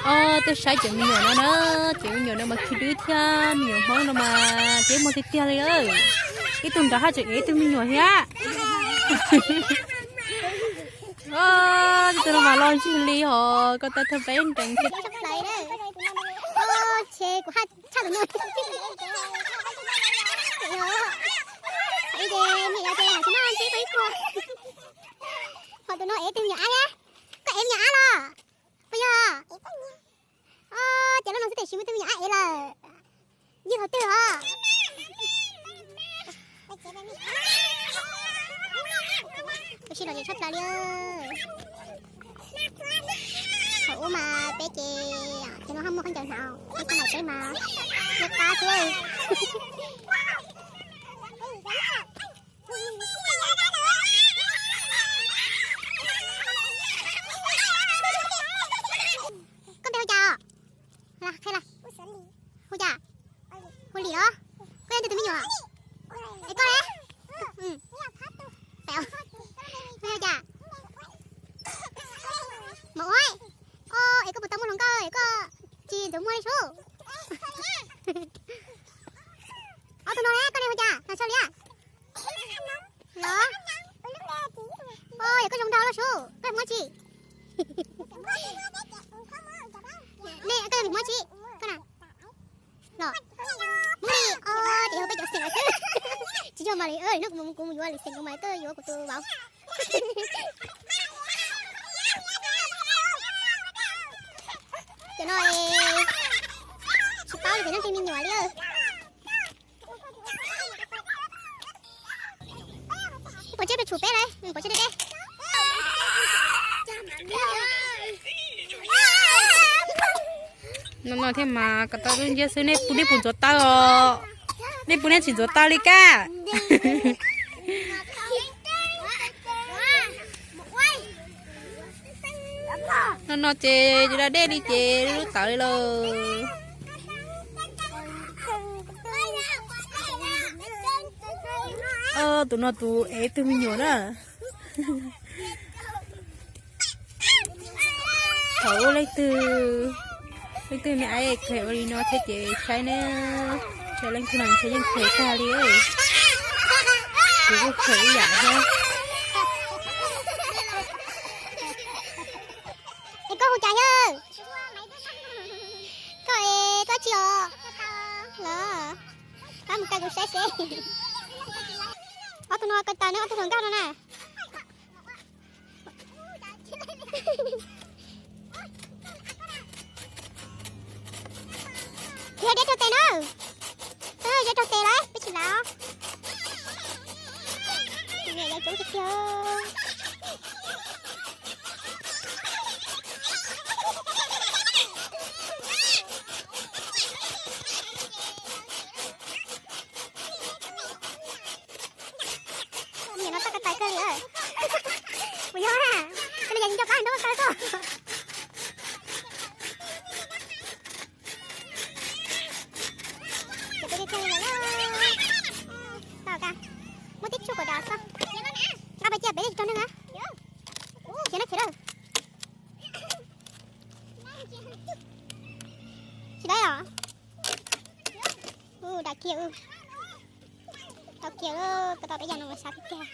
Os, tuaj saib cov me nyuam no na, cov me nyuam no mas khib dub thiab, me nyuam Hmoob no mas ceb muag tiag tiag li. Ib tug nrad haj tseem ev ib tug me nyuam thiab. Os, tus no mas loj ntsig li hos ko taw thawj peb nrees thiab. Ho tus no ev tus me nyuam ab na. Koj ev me nyuam ab los? Puas yog? Os, ces lub no xwb tiam sis muaj tus me nyuam ab ev lawm. Yog thaum twg os? Ua si los tshaj plaws li. Thaum ub mas peb ces, ces no ho muaj khaub ncaws hnav, peb xav nais peb mas nyob qab xwb. Koj npe hu cas? Qhia, hu cas? Hu Lis los? Koj yog tus twg me nyuam? Es koj li? Koj hu cas? Mos Ua. Os, es koj puas tau muaj hluas nkauj es koj tsis ntxuav muag li sub? Ob tug no ne, koj li hu cas? Hnav sau li a? Los? Os, yog koj zoo nraug loj sub, koj muab tsi? Ne, koj yog vim muab tsi? Koj na. Los? Muab li, os, ces yog peb cov xeem lawm xwb. Tsis yog mas li, hnub kuv mus, kuv mus yuav lwm xeem kuv mas tuaj yuav kuv tus vauv. Cov no tsis paub li, tsis noj tej me nyuam li. Pov tseg peb tshum peb lawm, pov tseg deb deb. No no thiab mas kom tau lub nciab xwb, nej pub, nej puas ntxuav taw os? Nej pub, nej tsis ntxuav taw li kab. No no ces da dej li ces lub tawv li lauj. Tus no tus ev tug me nyuam na. Thaum ub leej twg, leej twg me ab khes ua li no thiab ces saib ne, leej twg los ntshe yeej khes tag li. Kuv kuj khes ib yam thiab. Es koj hu cas yawg? Koj es koj tsis os? Los, pab mus kawg kuv saib seb. Ob tug no ko taw ne, ob tug hluas nkauj no na. Thiab deb rau tes na. Deb rau tes lawm peb tsis lav. Niam yau coob tiag tiag. Niam no txoj ko taw kawg li. Puas yog? Koj niam yog nco qab nrog ko taw xwb. Muab tib tshuaj kom dav xwb. Nqa pais cia peb rau neeg na. Khiav na, khiav lawm. Tsis dab os. Ua dav kiag, tau kiag, ko tau peb yam no mas xav tiag tiag.